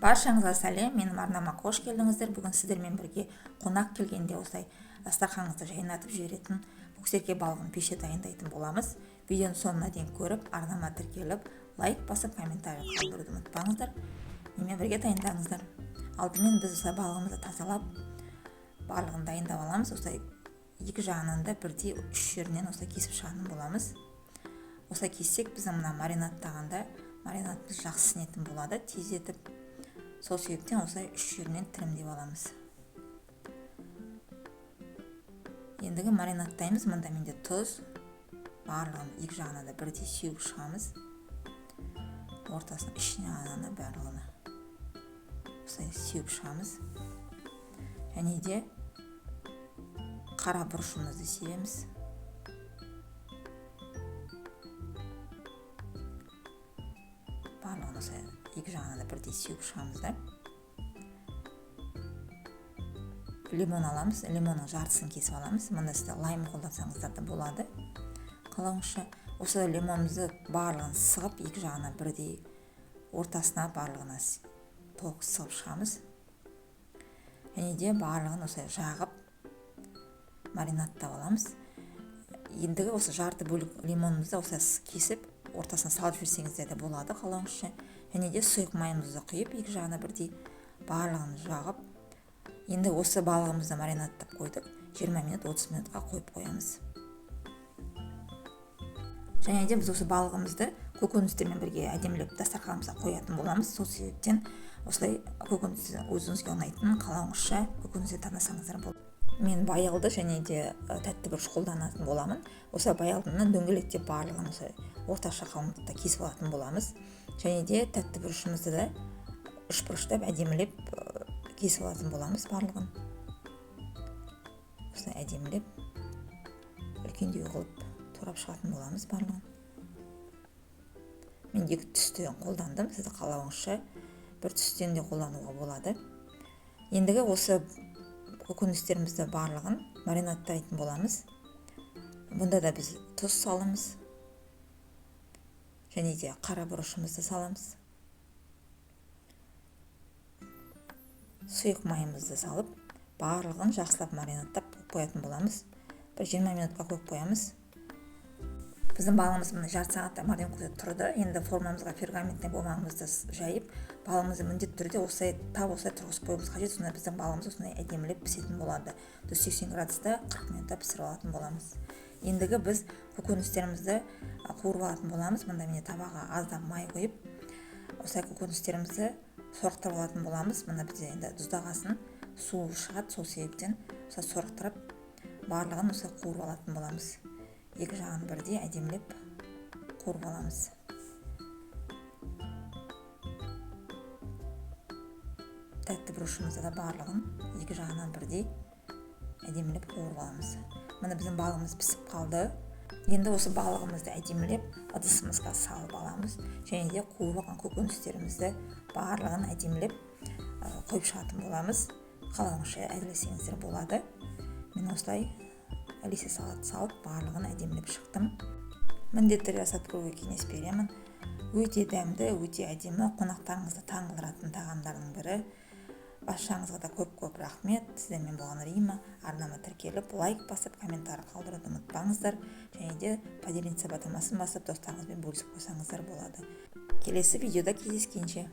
Баршаңызға сәлем, менің арнама қош келдіңіздер. Бүгін сіздермен бірге қонақ келгенде осылай дастарханыңызды жайнатып жіберетін көксерке балығын пеште дайындайтын боламыз. Видеоның соңына дейін көріп, арнама тіркеліп, лайк басып, комментарий қалдыруды ұмытпаңыздар. Менімен бірге дайындаңыздар. Алдымен біз осылай балығымызды тазалап, барлығын дайындап аламыз. Осылай екі жағынан да бірдей үш жерінен осылай кесіп шығатын боламыз. Осылай кессек, біздің мына маринадтағанда маринадымыз жақсы сіңетін болады, тездетіп. Сол себептен осылай үш жерінен тілімдеп аламыз. Ендігі маринадтаймыз. Мында менде тұз, барлығын екі жағына да бірдей сеуіп шығамыз. Ортасына, ішіне ғана барлығына осылай сеуіп шығамыз. Және де қара бұрышымызды себеміз. Барлығын осылай екі жағына да бірдей сеуіп шығамыз да. Лимон аламыз, лимонның жартысын кесіп аламыз. Мында сіздер лайм қолдансаңыздар да болады, қалауыңызша. Осы лимонымызды барлығын сығып, екі жағына бірдей ортасына барлығына толық сығып шығамыз. Және де барлығын осылай жағып маринадтап аламыз. Ендігі осы жарты бөлік лимонымызды осылай кесіп ортасына салып жіберсеңіздер де болады, қалауыңызша. Және де сұйық майымызды құйып, екі жағына бірдей барлығын жағып, енді осы балығымызды маринадтап қойдық. 20 минут, 30 минутқа қойып қоямыз. Және де біз осы балығымызды көкөністермен бірге әдемілеп дастарханымызға қоятын боламыз. Сол себептен осылай көкөністі өзіңізге ұнайтын қалауыңызша көкөністі таңдасаңыздар болады. Мен баялды және де тәтті бұрыш қолданатын боламын. Осы баялдыны дөңгелектеп барлығын осы орташа қалыңдықта кесіп алатын боламыз. Және де тәтті бұрышымызды да үш бұрыштап әдемілеп кесіп алатын боламыз барлығын. Осылай әдемілеп үлкендеу қылып турап шығатын боламыз барлығын. Мен екі түстен қолдандым, сіздің қалауыңызша бір түстен де қолдануға болады. Ендігі осы көкөністерімізді барлығын маринадтайтын боламыз. Бұнда да біз тұз саламыз. Және де қара бұрышымызды саламыз. Сұйық майымызды салып, барлығын жақсылап маринадтап қоятын боламыз. Бір 20 минутқа қойып қоямыз. Біздің балығымыз міне жарты сағатта маринадта тұрды. Енді формамызға пергаментный бумагамызды жайып, балығымызды міндетті түрде осылай, тап осылай тұрғызып қоюымыз қажет. Сонда біздің балығымыз осындай әдемілеп пісетін болады. 180 градуста 40 минутта пісіріп алатын боламыз. Ендігі біз көкөністерімізді қуырып алатын боламыз. Мында міне табаға аздап май құйып, осылай көкөністерімізді сорықтырып алатын боламыз. Мына бізде енді тұздағасын су шығады, сол себептен осылай сорықтырып барлығын осылай қуырып алатын боламыз. Екі жағын бірдей әдемілеп қуырып аламыз. Тәтті бұрышымызды да барлығын екі жағынан бірдей әдемілеп қуырып аламыз. Міне біздің балығымыз пісіп қалды. Енді осы балығымызды әдемілеп ыдысымызға салып аламыз. Және де қуырып алған көкөністерімізді барлығын әдемілеп қойып шығатын боламыз. Қалауыңызша әзірлесеңіздер болады. Мен осылай листья салат салып барлығын әдемілеп шықтым. Міндетті түрде жасап көруге кеңес беремін. Өте дәмді, өте әдемі, қонақтарыңызды таңғалдыратын тағамдардың бірі. Баршаңызға да көп-көп рахмет. Сіздермен болған Рима. Арнама тіркеліп, лайк басып, комментарий қалдыруды ұмытпаңыздар. Және де поделиться батырмасын басып, достарыңызбен бөлісіп қойсаңыздар болады. Келесі видеода кездескенше.